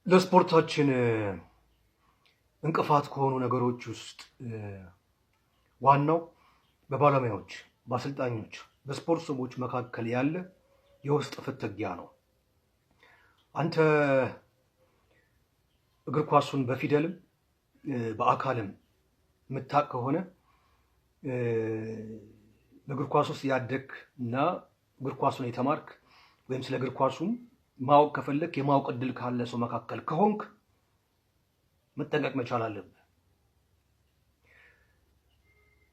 ለስፖርታችን እንቅፋት ከሆኑ ነገሮች ውስጥ ዋናው በባለሙያዎች፣ በአሰልጣኞች፣ በስፖርት ሰዎች መካከል ያለ የውስጥ ፍትጊያ ነው። አንተ እግር ኳሱን በፊደልም በአካልም የምታውቅ ከሆነ፣ በእግር ኳስ ውስጥ ያደግክ እና እግር ኳሱን የተማርክ ወይም ስለ እግር ኳሱም ማወቅ ከፈለክ የማወቅ እድል ካለ ሰው መካከል ከሆንክ መጠንቀቅ መቻል አለብህ።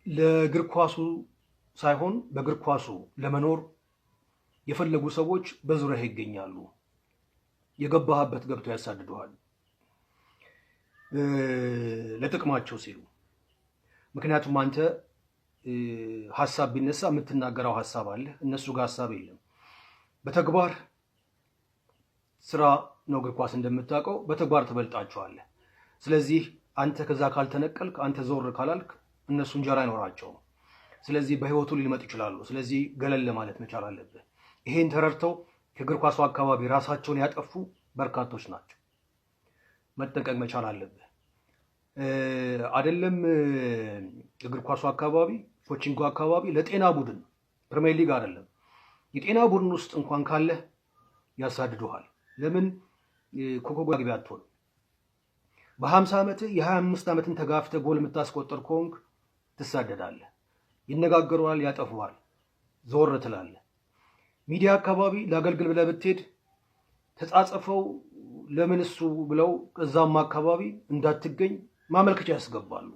ለእግር ኳሱ ሳይሆን በእግር ኳሱ ለመኖር የፈለጉ ሰዎች በዙሪያህ ይገኛሉ። የገባህበት ገብተው ያሳድዱሃል ለጥቅማቸው ሲሉ። ምክንያቱም አንተ ሀሳብ ቢነሳ የምትናገረው ሀሳብ አለ፣ እነሱ ጋር ሀሳብ የለም። በተግባር ስራ ነው እግር ኳስ እንደምታውቀው፣ በተግባር ትበልጣቸዋለህ። ስለዚህ አንተ ከዛ ካልተነቀልክ፣ አንተ ዞር ካላልክ እነሱ እንጀራ አይኖራቸውም። ስለዚህ በህይወቱ ሊመጡ ይችላሉ። ስለዚህ ገለል ማለት መቻል አለብህ። ይሄን ተረድተው ከእግር ኳሱ አካባቢ ራሳቸውን ያጠፉ በርካቶች ናቸው። መጠንቀቅ መቻል አለብህ። አይደለም እግር ኳሱ አካባቢ፣ coaching ኡ አካባቢ፣ ለጤና ቡድን፣ ፕሪሚየር ሊግ አይደለም፣ የጤና ቡድን ውስጥ እንኳን ካለህ ያሳድዱሃል። ለምን? ኮከብ አግቢ አትሆንም። በ50 ዓመትህ የ25 ዓመትን ተጋፍተህ ጎል የምታስቆጥር ከሆንክ ትሳደዳለህ። ይነጋገሩሃል፣ ያጠፉሃል፣ ዞር ትላለህ። ሚዲያ አካባቢ ላገልግል ብለህ ብትሄድ ተጻጽፈው ለምን እሱ ብለው እዛም አካባቢ እንዳትገኝ ማመልከቻ ያስገባሉ።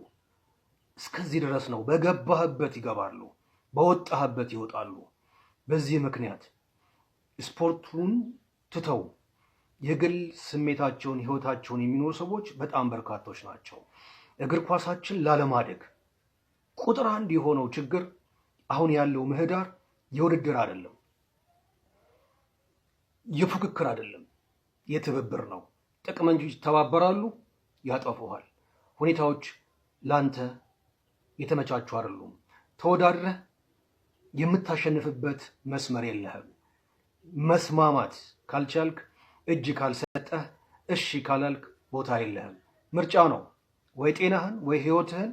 እስከዚህ ድረስ ነው። በገባህበት ይገባሉ፣ በወጣህበት ይወጣሉ። በዚህ ምክንያት ስፖርቱን ትተው የግል ስሜታቸውን ህይወታቸውን የሚኖሩ ሰዎች በጣም በርካቶች ናቸው። እግር ኳሳችን ላለማደግ ቁጥር አንድ የሆነው ችግር አሁን ያለው ምህዳር የውድድር አይደለም፣ የፉክክር አይደለም፣ የትብብር ነው። ጥቅመኞች ይተባበራሉ፣ ያጠፉሃል። ሁኔታዎች ላንተ የተመቻቹ አይደሉም። ተወዳድረህ የምታሸንፍበት መስመር የለህም። መስማማት ካልቻልክ፣ እጅ ካልሰጠህ፣ እሺ ካላልክ ቦታ የለህም። ምርጫ ነው፣ ወይ ጤናህን ወይ ህይወትህን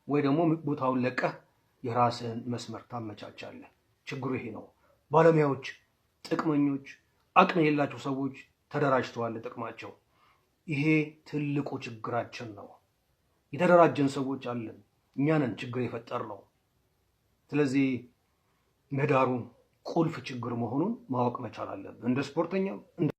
ወይ ደግሞ ቦታውን ለቀህ የራስህን መስመር ታመቻቻለህ። ችግሩ ይሄ ነው። ባለሙያዎች፣ ጥቅመኞች፣ አቅም የሌላቸው ሰዎች ተደራጅተዋል ለጥቅማቸው። ይሄ ትልቁ ችግራችን ነው። የተደራጀን ሰዎች አለን። እኛ ነን ችግር የፈጠርነው። ስለዚህ ምህዳሩ ቁልፍ ችግር መሆኑን ማወቅ መቻል አለብን። እንደ ስፖርተኛም እንደ